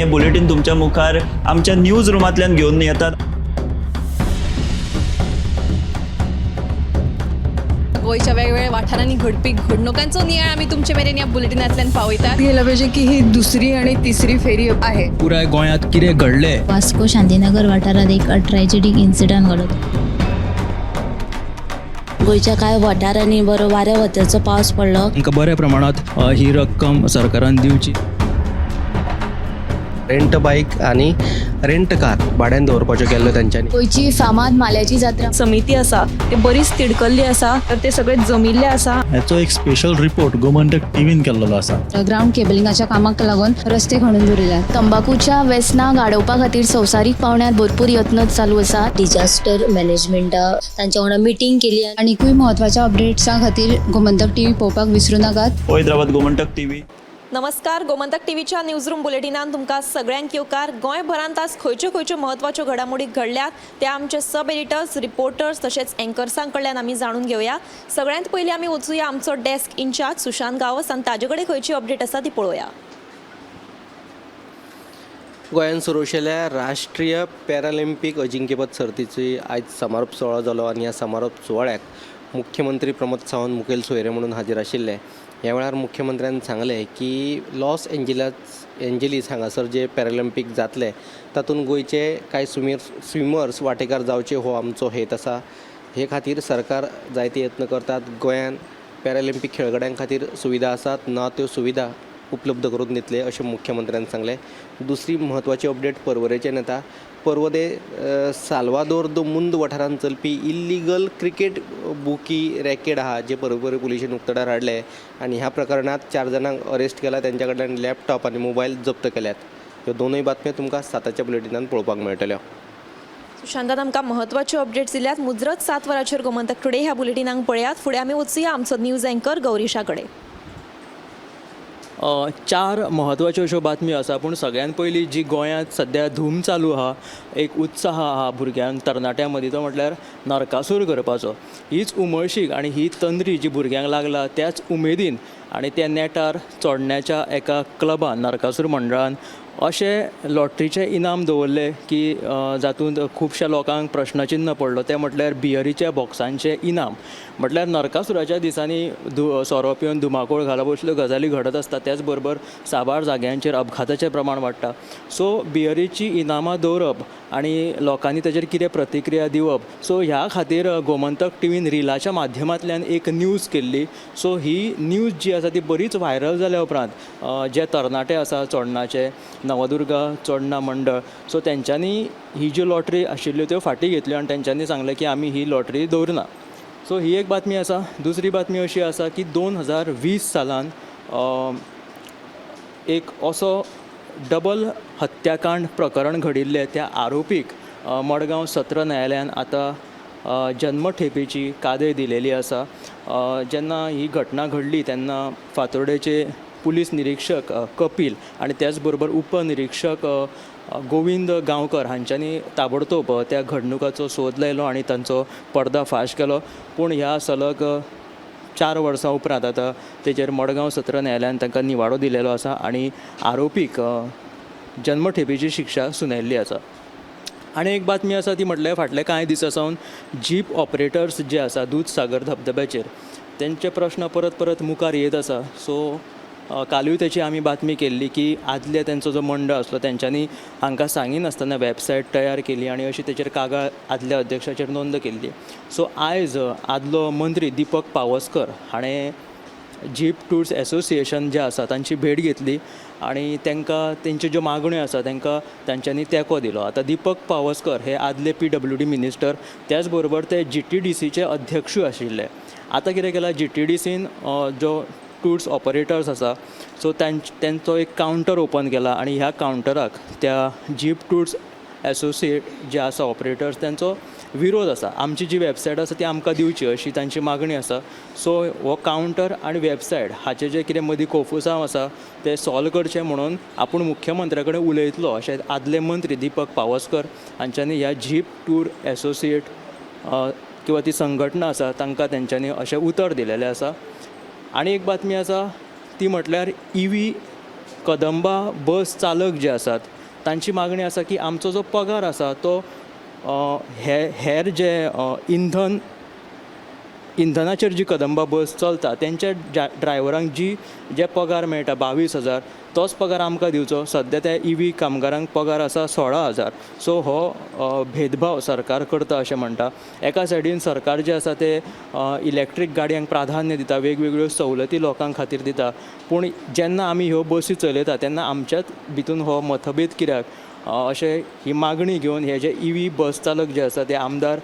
हें बुलेटीन तुमच्या मुखार आमच्या न्यूज रुमांतल्यान घेवन येतात. गोंयच्या वेगवेगळ्या वाठारांनी घडपी घडणुकांचो नियाळ आमी तुमचे मेरेन ह्या बुलेटिनांतल्यान पावयतात. गेलं पाहिजे की ही दुसरी आणि तिसरी फेरी आहे. पुराय गोंयांत कितें घडलें. वास्को शांतीनगर वाठारात एक ट्रॅजेडीक इन्सिडंट घडलो. गोंयच्या कांय वाठारांनी बरो वाऱ्या वताचो पावस पडलो. तांकां बऱ्या प्रमाणांत ही रक्कम सरकारान दिवची. रेंट बायक आनी रेंट कार भाड्यान दवरपाच्यो केल्ल्यो तेंच्यांनी. गोंयची फामाद माल्याची जात्रा. समिती आसा ते बरीच तिडकल्ली आसा, तर ते सगळे जमिल्ले आसा. हाचो एक स्पेशल रिपोर्ट गोमंतक टीव्हीन केल्लो आसा. ग्राउंड केबलिंगाच्या कामाक लागून रस्ते खणून दवरिल्यात. तंबाकूच्या वेसनाक आडोवपा खातीर संवसारीक पावंड्यार भरपूर यत्न चालू आसा. डिजास्टर मॅनेजमेंटा तांच्या वांगडा मिटींग केली. आनीकूय म्हत्वाच्या अपडेट्सां खातीर गोमंतक टीव्ही पळोवपाक विसरूं नाकात. पळयत रावात गोमंतक टीव्ही. नमस्कार, गोमंतक टीव्हीच्या न्यूजरूम बुलेटिनान तुमकां सगळ्यांक येवकार. गोंयभरांत आज खंयच्यो खंयच्यो म्हत्वाच्यो घडामोडी घडल्यात ते आमचे सब एडिटर्स, रिपोर्टर्स तशेंच एंकर्सां कडल्यान आमी जाणून घेवया. सगळ्यांत पयलीं आमी वचुया आमचो डेस्क इन्चार्ज सुशांत गांवस आनी ताजे कडेन खंयची अपडेट आसा ती पळोवया. गोंयांत सुरू आशिल्ल्या राष्ट्रीय पॅरालिम्पीक अजिंक्यपद सर्तीची आयज समारोप सुवाळो जालो आनी ह्या समारोप सुवाळ्याक मुख्यमंत्री प्रमोद सावंत मुखेल सोयरे म्हणून हाजीर आशिल्ले. ह्या वेळार मुख्यमंत्र्यान सांगलें की लॉस एंजलीस हांगासर जे पॅरालिम्पीक जातले तातूंत गोंयचे कांय स्विमर्स वांटेकार जावचे हो आमचो हेत आसा. हे खातीर सरकार जायते यत्न करतात. गोंयांत पॅरालिम्पीक खेळगड्यां खातीर सुविधा आसात ना त्यो सुविधा उपलब्ध करून दितले अशें मुख्यमंत्र्यान सांगलें. दुसरी म्हत्वाची अपडेट पर्वरेच्यान येता. पर्वरे साल्वादोर दो मुंद वाठारांत चलपी इल्लिगल क्रिकेट बुकी रॅकेट आहा जे पर्वरे पुलिशेन उक्तडार हाडले आनी ह्या प्रकरणांत 4 जाणांक अरेस्ट केला. तेंच्या कडल्यान लॅपटॉप आनी मोबायल जप्त केल्यात. ह्यो दोनूय बातम्यो तुमकां 7च्या बुलेटिनान पळोवपाक मेळटल्यो. सुशांतान आमकां म्हत्वाच्यो अपडेट्स दिल्यात. मुजरत 7 वरांचेर गोमंतक टुडे ह्या बुलेटिनाक पळयात. फुडें आमी वचुया आमचो न्यूज एंकर गौरीशा कडेन. 4 म्हत्वाच्यो अश्यो बातम्यो आसा, पूण सगळ्यान पयलीं जी गोंयांत सद्या धूम चालू आहा, एक उत्साह आहा भुरग्यांक तरणाट्यां मदीं, तो म्हटल्यार नरकासूर करपाचो. हीच उमळशीक आनी ही तंद्री जी भुरग्यांक लागला त्याच उमेदीन आनी त्या नेटार चोडण्याच्या एका क्लबान, नरकासूर मंडळान अशें लॉटरीचें इनाम दवरलें की जातूंत खुबश्या लोकांक प्रश्नचिन्न पडलो. तें म्हटल्यार बियरीच्या बॉक्सांचें इनाम. म्हटल्यार नरकासुराच्या दिसांनी सोरो पिवन धुमाकूळ घालप असल्यो गजाली घडत आसता. त्याच बरोबर साबार जाग्यांचेर अपघाताचें प्रमाण वाडटा. सो बियरीची इनामां दवरप आनी लोकांनी ताजेर कितें प्रतिक्रिया दिवप, सो ह्या खातीर गोमंतक टीव्हीन रिलाच्या माध्यमांतल्यान एक न्यूज केल्ली. सो ही न्यूज जी आसा ती बरीच व्हायरल जाल्या उपरांत जे तरणाटे आसा चोडणाचे, नवदुर्गा चोडणा मंडळ, सो तेंच्यांनी ही ज्यो लॉटरी आशिल्ल्यो त्यो फाटीं घेतल्यो आनी तेंच्यांनी सांगलें की आमी ही लॉटरी दवरना. सो ही एक बातमी आसा. दुसरी बातमी अशी आसा की 2020 सालान एक असो डबल हत्याकांड प्रकरण घडिल्लें. त्या आरोपीक मडगांव सत्र न्यायालयान आतां जन्मठेपेची कादय दिलेली आसा. जेन्ना ही घटना घडली तेन्ना फातोर्डेचे पुलीस निरीक्षक कपील आनी त्याच बरोबर उपनिरीक्षक गोविंद गांवकर हांच्यांनी ताबडतोब त्या घडणुकाचो सोद लायलो आनी तांचो पर्दाफाश केलो. पूण ह्या सलग 4 वर्सां उपरांत आतां तेजेर मडगांव सत्र न्यायालयान तांकां निवाडो दिलेलो आसा आनी आरोपीक जन्मठेपेची शिक्षा सुनायल्ली आसा. आनी एक बातमी आसा ती म्हटल्यार फाटले कांय दिसां सावन जीप ऑपरेटर्स जे आसा दूदसागर धबधब्याचेर तेंचे प्रश्न परत परत मुखार येत आसा. सो कालूय तेची आमी बातमी केल्ली की आदले तेंचो जो मंडळ आसलो तेंच्यांनी हांकां सांगिनासतना वेबसायट तयार केली आनी अशी तेचेर कागाळ आदल्या अध्यक्षाचेर नोंद केल्ली. सो आयज आदलो मंत्री दीपक पावसकर हाणें जीप टूर्स एसोसिएशन जे आसा तांची भेट घेतली आनी तांकां तेंच्यो ज्यो मागण्यो आसा तांकां तांच्यांनी तेंको दिलो. आतां दीपक पावसकर हे आदले PWD minister, त्याच बरोबर ते GTDCचे अध्यक्षूय आशिल्ले. आतां कितें केलां, GTDCन जो टूर्स ऑपरेटर्स आसा सो तेंचो एक कावंटर ओपन केला आनी ह्या कावंटराक त्या जीप टूर्स एसोसिएट जे आसा ऑपरेटर्स तेंचो विरोध आसा. आमची जी वेबसायट आसा ती आमकां दिवची अशी तांची मागणी आसा. सो हो कावंटर आनी वेबसायट हाचें जें कितें मदीं कोफुसांव आसा तें सॉल्व करचें म्हणून आपूण मुख्यमंत्र्या कडेन उलयतलो अशें आदले मंत्री दीपक पावसकर हांच्यांनी ह्या जीप टूर एसोसिएट किंवा ती संघटना आसा तांकां तेंच्यांनी अशें उतर दिलेलें आसा. आनी एक बातमी आसा ती म्हटल्यार EV कदंबा बस चालक जे आसात तांची मागणी आसा की आमचो जो पगार आसा तो हे हेर जे इंधन इंधनाचेर जी कदंबा बस चलता तेंच्या ड्रायव्हरांक जी जे पगार मेळटा 22,000 तोच पगार आमकां दिवचो. सद्या त्या ईव्ही कामगारांक पगार आसा 16,000. सो हो भेदभाव सरकार करता अशें म्हणटा. एका सायडीन सरकार जें आसा तें इलेक्ट्रीक गाडयांक प्राधान्य दिता, वेगवेगळ्यो सवलती लोकां खातीर दिता, पूण जेन्ना आमी ह्यो बसी चलयता तेन्ना आमच्याच भितून हो मतभेद कित्याक अशें ही मागणी घेवन हे जे ईव्ही बस चालक जे आसा ते आमदार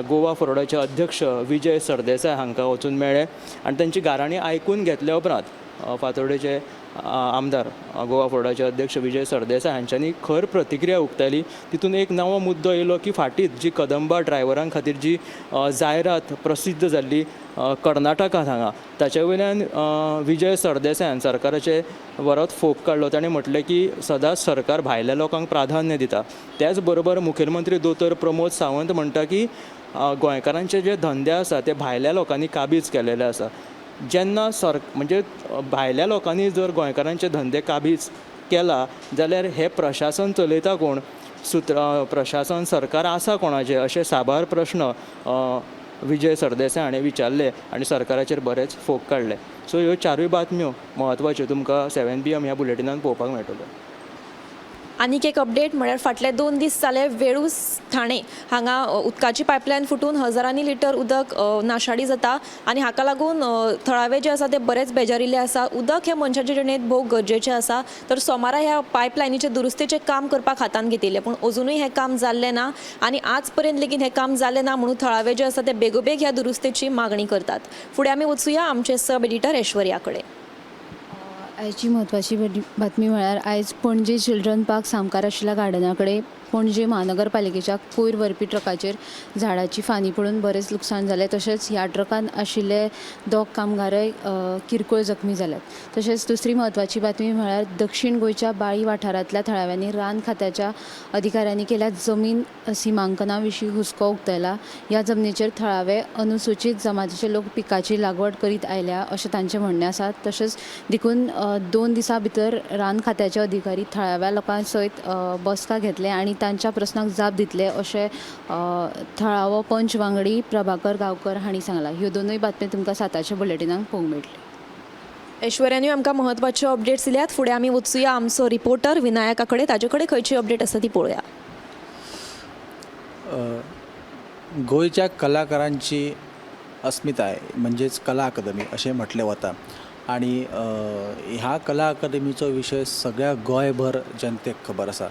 गोवा फॉरवर्डाचे अध्यक्ष विजय सरदेसाय हांकां वचून मेळ्ळे आनी तांची गाराणी आयकून घेतल्या उपरांत फातोर्डेचे आमदार गोवा फॉरवर्डाचे अध्यक्ष विजय सरदेसाय हांच्यांनी खर प्रतिक्रिया उक्तायली. तितून एक नवो मुद्दो येयलो की फाटींच जी कदंबा ड्रायव्हरां खातीर जी जायरात प्रसिद्ध जाल्ली कर्नाटकांत हांगा, ताचे वयल्यान विजय सरदेसायान सरकाराचे बरोच फोग काडलो. ताणें म्हटलें की सदांच सरकार भायल्या लोकांक प्राधान्य दिता, त्याच बरोबर मुखेलमंत्री दोतोर प्रमोद सावंत म्हणटा की गोंयकारांचे जे धंदे आसा ते भायल्या लोकांनी काबीज केलेले आसा. जेन्ना म्हणजे भायल्या लोकांनी जर गोंयकारांचे धंदे काबीज केला जाल्यार हें प्रशासन चलयता कोण, प्रशासन सरकार आसा कोणाचें, अशे साबार प्रश्न विजय सरदेसाय हाणें विचारले आनी सरकाराचेर बरेच फोग काडले. सो ह्यो चारूय बातम्यो म्हत्वाच्यो तुमकां 7 PM ह्या बुलेटिनान पळोवपाक मेळटल्यो. आनीक एक अपडेट म्हळ्यार फाटले 2 दीस जाले वेळूस ठाणे हांगा उदकाची पायपलायन फुटून हजारांनी लिटर उदक नाशाडी जाता आनी हाका लागून थळावे जे आसा ते बरेच बेजारिल्ले आसा. उदक हें मनशाचे जिणेंत भोव गरजेचें आसा, तर सोमारा ह्या पायपलायनीचें दुरुस्तेचें काम करपाक हातान घेतिल्लें, पूण अजुनूय हें काम जाल्लें ना आनी आज पर्यंत लेगीत हें काम जालें ना म्हणून थळावे जे आसा ते बेगोबेग ह्या दुरुस्तेची मागणी करतात. फुडें आमी वचुया आमचे सब एडिटर ऐश्वर्या कडेन. आयची म्हत्वाची बातमी म्हळ्यार आयज पणजे चिल्ड्रन पार्क सामकार आशिल्ल्या गार्डना कडेन पणजे महानगरपालिकेच्या कोयर व्हरपी ट्रकाचेर झाडाची फांदी पडून बरेंच लुकसाण जालें. तशेंच ह्या ट्रकान आशिल्ले 2 कामगारय किरकोळ जखमी जाल्यात. तशेंच दुसरी म्हत्वाची बातमी म्हळ्यार दक्षीण गोंयच्या बाळी वाठारांतल्या थळाव्यांनी रान खात्याच्या अधिकाऱ्यांनी केल्या जमीन सिमांकना विशीं हुस्को उक्तायला. ह्या जमनीचेर थळावे अनुसूचीत जमातीचे लोक पिकाची लागवड करीत आयल्या अशें तांचें म्हणणें आसा. तशेंच देखून 2 दिसां भितर रान खात्याचे अधिकारी थळाव्या लोकां सयत बसका घेतले आनी तांच्या प्रस्नाक जाप दितले अशें थळावो पंच वांगडी प्रभाकर गांवकर हांणी सांगलां. ह्यो दोनूय बातम्यो तुमकां 7च्या बुलेटिनाक पळोवंक मेळटल्यो. ऐश्वर्यानूय आमकां म्हत्वाच्यो अपडेट्स दिल्यात. फुडें आमी वचुया आमचो रिपोर्टर विनायका कडेन, ताजे कडेन खंयची अपडेट आसा ती पळोवया. गोंयच्या कलाकारांची अस्मिताय म्हणजेच कला अकादमी अशें म्हटलें वता आनी ह्या कला अकादमीचो विशय सगळ्या गोंयभर जनतेक खबर आसा.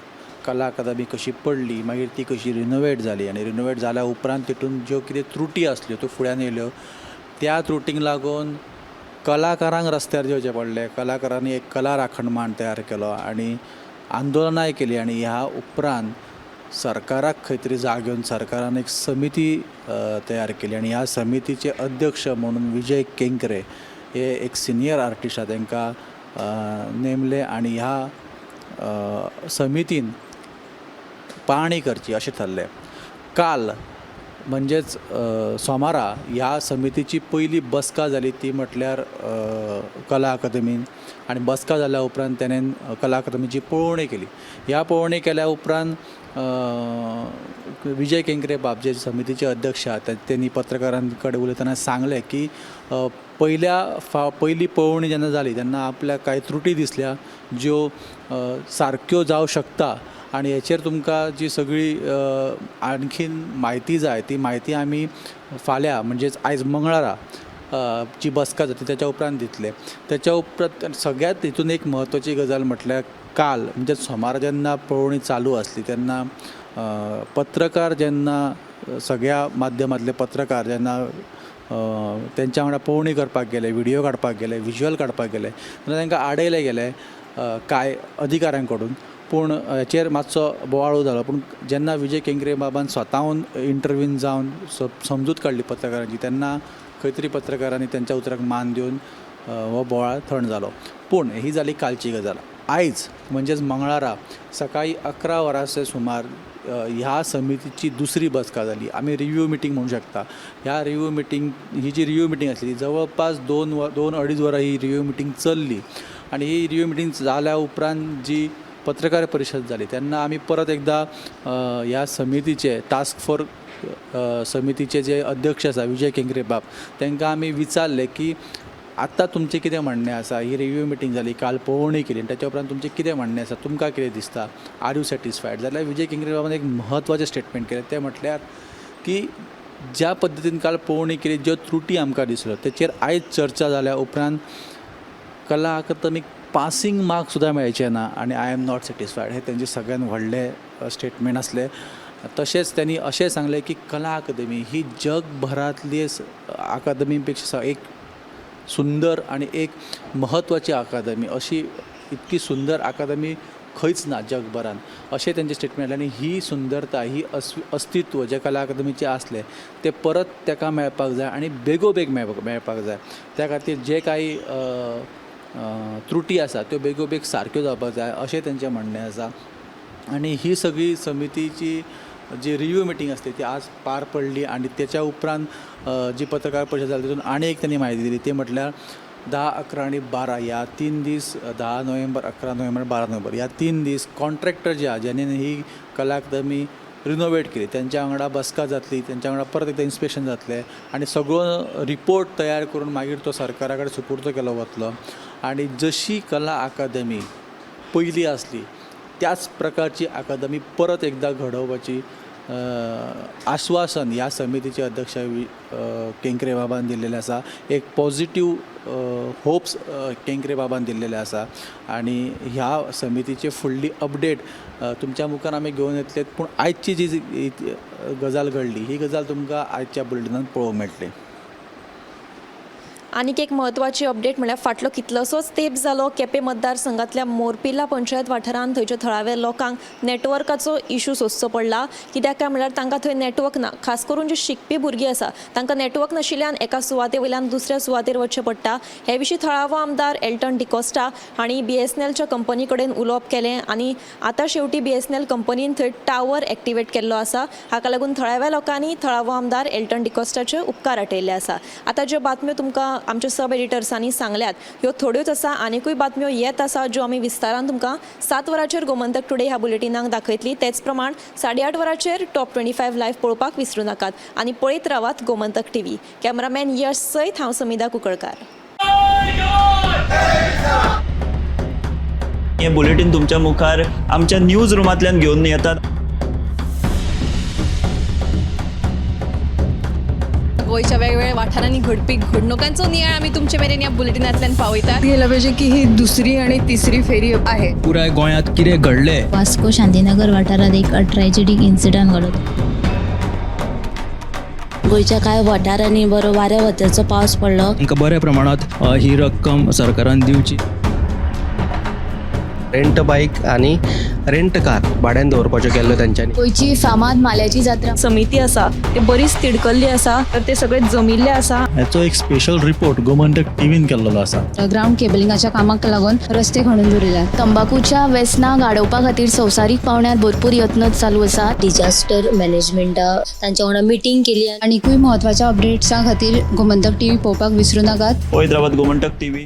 कला अकादमी कशी पडली, मागीर ती कशी रिनोवेट जाली आनी रिनोवेट जाल्या उपरांत तितून ज्यो कितें त्रुटी आसल्यो त्यो फुड्यान येयल्यो. त्या त्रुटींक लागून कलाकारांक रस्त्यार येवचें पडलें. कलाकारांनी एक कला राखण मांड तयार केलो आनी आंदोलनांय केली आनी ह्या उपरांत सरकाराक खंय तरी जाग येवन सरकारान एक समिती तयार केली आनी ह्या समितीचे अध्यक्ष म्हणून विजय केंकरे हे एक सिनियर आर्टिस्ट आसा तांकां नेमले आनी ह्या समितीन पाळणी करची अशें थारलें. काल म्हणजेच सोमारा ह्या समितीची पयली बसका जाली ती म्हटल्यार कला अकादमीन आनी बसका जाल्या उपरांत तेणेन कला अकादमीची पळोवणी केली. ह्या पळोवणी केल्या उपरांत विजय केंकरे बाब जे समितीचे अध्यक्ष आसा तेणी पत्रकारां कडेन उलयतना सांगलें की पयली पळोवणी जेन्ना जाली तेन्ना आपल्याक कांय त्रुटी दिसल्या ज्यो सारक्यो जावं शकता आनी हेचेर तुमकां जी सगळी आणखीन म्हायती जाय ती म्हायती आमी फाल्यां म्हणजेच आयज मंगळारा जी बसका जाता तेच्या उपरांत दितले. तेच्या उपरांत सगळ्यांत हितून एक म्हत्वाची गजाल म्हटल्यार काल म्हणजे सोमारा जेन्ना पळोवणी चालू आसली तेन्ना पत्रकार जेन्ना सगळ्या माध्यमांतले पत्रकार जेन्ना तेंच्या वांगडा पळोवणी करपाक गेले, व्हिडियो काडपाक गेले, विज्युअल काडपाक गेले तेन्ना तांकां आडयले गेले कांय अधिकाऱ्यां कडून. पूण हेचेर मातसो बोवाळू जालो. पूण जेन्ना विजय केंकरे बाबान स्वताहून इंटरवीन जावन समजूत काडली पत्रकारांची तेन्ना खंय तरी पत्रकारांनी तेंच्या उतराक मान दिवन हो बोवाळ थंड जालो. पूण ही जाली कालची गजाल. आयज म्हणजेच मंगळारा सकाळीं 11 वरांचे सुमार ह्या समितीची दुसरी बसका जाली. आमी रिव्यू मिटींग म्हणू शकता. ह्या रिव्यू मिटींग ही जी रिव्यू मिटींग आसली जवळपास 2-2.5 वरां ही रिव्यू मिटींग चल्ली आनी ही रिव्यू मिटींग जाल्या उपरांत जी पत्रकार परिशद जाली तेन्ना आमी परत एकदां ह्या समितीचे टास्क फोर समितीचे जे अध्यक्ष आसा विजय केंकरे बाब तांकां आमी विचारलें की आत्तां तुमचें कितें म्हणणें आसा, ही रिव्यू मिटींग जाली, काल पळोवणी केली आनी ताच्या उपरांत तुमचें कितें म्हणणें आसा, तुमकां कितें दिसता, are you satisfied? जाल्यार विजय केंकरे बाबान एक म्हत्वाचें स्टेटमेंट केलें तें म्हटल्यार की ज्या पद्दतीन काल पळोवणी केली, ज्यो त्रुटी आमकां दिसल्यो तेचेर आयज चर्चा जाल्या उपरांत कला अकादमीक पासींग मार्क सुद्दां मेळचे ना आनी I am not satisfied हें तेंचें सगळ्यान व्हडलें स्टेटमेंट आसलें. तशेंच त्यांनी अशें सांगलें की कला अकादमी ही जगभरांतली अकादमी पेक्षा एक सुंदर आनी एक म्हत्वाची अकादमी, अशी इतकी सुंदर अकादमी खंयच ना जगभरान अशें तेंचें स्टेटमेंट. आनी ही सुंदरता, ही अस्तित्व जें कला अकादमीचें आसलें तें परत ताका मेळपाक जाय आनी बेगोबेग मेळपाक जाय. त्या खातीर जे कांय त्रुटी आसा त्यो बेगोबेग सारक्यो जावपाक जाय अशें तेंचें म्हणणें आसा. आनी ही सगळी समितीची जी रिव्यू मिटींग आसली ती आज पार पडली आनी तेच्या उपरांत जी पत्रकार परिशद जाली तितून आनी एक तेणी म्हायती दिली ती म्हटल्यार 10, 11 आनी 12 ह्या 3 दीस, 10 नोव्हेंबर, 11 नोव्हेंबर, 12 नोव्हेंबर ह्या 3 दीस कॉन्ट्रॅक्टर जे आहा ज्यांनी ही कला अकादमी रिनोवेट केली तेंच्या वांगडा बसका जातली, तेंच्या वांगडा परत एकदां इन्स्पेक्शन जातलें आनी सगळो रिपोर्ट तयार करून मागीर तो सरकारा कडेन सुपूर्द केलो वतलो. आनी जशी कला अकादमी पयलीं आसली त्याच प्रकारची अकादमी परत एकदां घडोवपाची आश्वासन ह्या समितीचे अध्यक्ष केंकरे बाबान दिल्लेलें आसा. एक पॉजिटीव होप्स केंकरे बाबान दिल्लेले आसा आनी ह्या समितीचे फुडली अपडेट तुमच्या मुखार आमी घेवन येतले. पूण आयची जी गजाल घडली ही गजाल तुमकां आयच्या बुलेटिनान पळोवंक मेळटली. आनीक एक म्हत्वाची अपडेट म्हळ्यार फाटलो कितलोसोच तेंप जालो केपें मतदारसंघांतल्या मोरपिर्ला पंचायत वाठारांत थंयच्या थळाव्या लोकांक नेटवर्काचो इशू सोंसचो पडला. कित्याक काय म्हळ्यार तांकां थंय नेटवर्क ना, खास करून जी शिकपी भुरगीं आसा तांकां नेटवर्क नाशिल्ल्यान एका सुवाते वयल्यान दुसऱ्या सुवातेर वचचें पडटा. हे विशीं थळावो आमदार एल्टन डिकोस्टा हांणी BSNLच्या कंपनी कडेन उलोवप केलें आनी आतां शेवटी BSNL कंपनीन थंय टावर एक्टिवेट केल्लो आसा. हाका लागून थळाव्या लोकांनी थळावो आमदार एल्टन डिकोस्टाचे उपकार आटयल्ले आसा. आतां ज्यो बातम्यो तुमकां आमच्या सब एडिटर्सांनी सांगल्यात ह्यो थोड्योच आसा, आनिकूय बातम्यो येत आसा ज्यो आमी विस्तारान तुमकां 7 वरांचेर गोमंतक टुडे ह्या बुलेटिनाक दाखयतली. तेच प्रमाण 8:30 वरांचेर टॉप 25 लायव्ह पळोवपाक विसरूं नाकात आनी पळयत रावात गोमंतक टीव्ही. कॅमेरामॅन यश सयत हांव समिधा कुंकळकार. हे बुलेटीन तुमच्या मुखार आमच्या न्यूज रुमांतल्यान घेवन येतात. गोंयच्या वेगवेगळ्या वाठारांनी घडपी घडणुकांचो नियाळ आमी तुमचे मेरेन ह्या बुलेटिनांतल्यान पावयतात. गेला पाहिजे की ही दुसरी आणि तिसरी फेरी आहे. पुराय गोंयांत कितें घडलें, वास्को शांतीनगर वाठारांत एक ट्रॅजेडीक इन्सिडंट घडलो. गोंयच्या कांय वाठारांनी बरो वाऱ्या वताचो पावस पडलो. तांकां बऱ्या प्रमाणांत ही रक्कम सरकारान दिवची. रेंट बायक आनी रेंट कार भाड्यान दवरपाच्यो केल्ल्यो तेंच्यांनी. गोंयची फामाद माल्याची जात्रा समिती आसा ते बरीच तिडकल्ली आसा, तर ते सगळे जमिल्ले आसा. हाचो एक स्पेशल रिपोर्ट गोमंतक टीव्हीन केल्लो आसा. ग्रावंड केबलिंगाच्या कामाक लागून रस्ते खणून दवरिल्यात. तंबाखूच्या वेसनाक आडोवपा खातीर संवसारीक पावंड्यार भरपूर यत्न चालू आसात. डिजास्टर मॅनेजमेंटा तांच्या वांगडा मिटींग केली. आनिकूय म्हत्वाच्या अपडेट्सां खातीर गोमंतक टीव्ही पळोवपाक विसरूं नाकात. पळयत रावात गोमंतक टीव्ही.